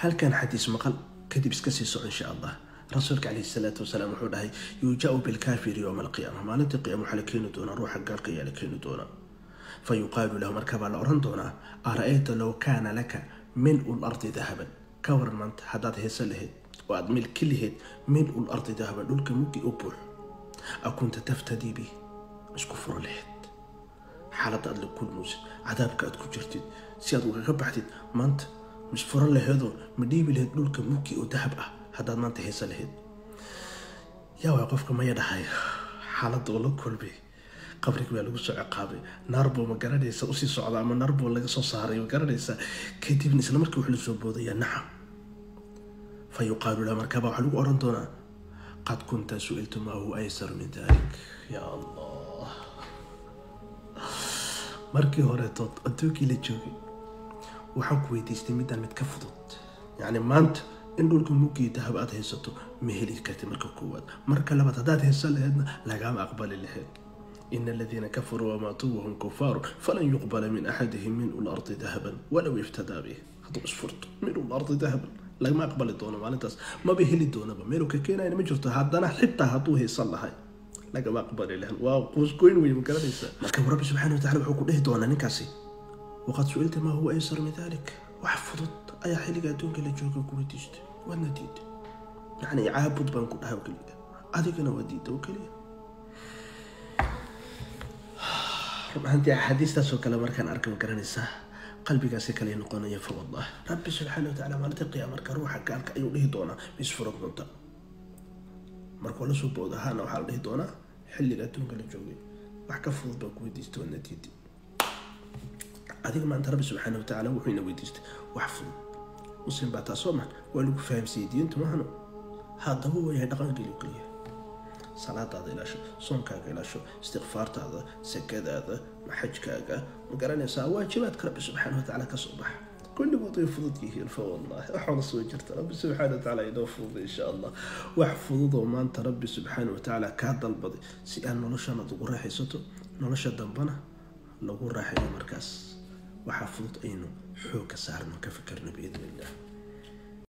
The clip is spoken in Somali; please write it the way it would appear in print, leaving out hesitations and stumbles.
Halkan xadiis maqal kadib iska sii soco, insha Allah. Rasuulka calayhi salaatu wasalaam wuxuu dhahay: yuuja'u bilkaafiri yowma alqiyaama. Maalinta qiyaama waxaa la keeni doonaa ruuxa gaalka ayaa la keeni doonaa. Fa yuqaalu lahu, markabaa la oran doonaa: ara'ayta low kaana laka mil'u lardi dahaban? Ka waran maanta haddaad heeso lahayd oo aad milki lahayd mil'u lardi dahaban, dhulka muggi u buux, akunta taftadii bih? Isku furo lahayd xaaladda aad la kulmaysid, cadaabka aad ku jirtid, si aad ugaga baxdid maanta? Misfuro laheedoo ma dhiibi lahayd dhulka muggi oo dahab ah haddaad maanta heesa lahayd? Yaa waay qofka maya dhahay? Xaaladda oo la kulmay, qabriga baa lagu soo ciqaabay, naar buu, ma garanaysa, usii socda ama naar buu laga soo saaray, ma garanaysa? Kadibna isla markii wuxuu la soo boodayaa: nacam. Fa yuqaalu lahu, markaaba waxaa lagu oran doonaa: qad kunta su'iltu maa huwa aysaru min dalik. Ya Allah, markii horeetood adduunkii la joogay waxaan ku weydiistay midaan mid ka fudud. Yacni maanta in dhulka mugii dahab aad haysato ma heli kartid marka koowaad. Marka labaad, haddaad haysan lahaydna lagaama aqbali lahayd. ina aladiina kafaruu wamaatuu wahum kufaaru falan yuqbala min axadihim mil'u lardi dahaban walow iftadaa bih. Hadduu isfurto mil'u lardi dahaban lagama aqbali doono maalintaas, maba heli doonaba, meeluu ka keenayna ma jirto. Haddana xitaa hadduu haysan lahay lagama aqbali lahan. Waa quusgoyn wey, ma garanaysa? Marka Rabbi subxaana watacala wuxuu ku dhihi doonaa ninkaasi: waqad su'ilta maa huwa aysar min dalik. Wax fudud ayaa xilliga adduunka la jooga ku weydiistay, waadna diiday. Yacni caabud baan ku dhahay oo keliya, adigana waa diida oo keliya. Run ahaantii axaadiistaasoo kale markaan arkay, ma garanaysaa, qalbigaasi kale noqonaya. Fa wallah, Rabbi subxaana watacaala maalinta qiyaama marka ruuxa gaalka ayuu dhihi doonaa: misfuran doonta? Markuu la soo boodo ahaana waxaa la dhihi doonaa: xilliga adduunka la joogay wax ka fudud baan ku weydiistay, waadna diiday. Adiga maanta Rabbi subxaana watacaala wuxuu ina weydiistay wax fudud. Muslim baa taa soo mahan, waa lagu fahamsiiyey diintu mahano. Haddaba wayahay, dhaqangeli oo keliya. Salaadaada ilaasho, soonkaaga ilaasho, istikfaartaada, sakadaada, xajkaaga, ma garanaysaa, waajibaadka Rabbi subxaana watacaala ka soo baxa. Kulligood way fudud yihiin. Fa wallahi waxaana soo jirta Rabbi subxaana watacaala inoo fududay, insha Allah. Wax fudud oo maanta Rabbi subxaana watacaala kaa dalbaday si aan noloshan aad ugu raaxaysato, nolosha dambana lagu raaxayo, markaas waxaa fudud aynu xoogga saarno, ka fikirno biidni illah.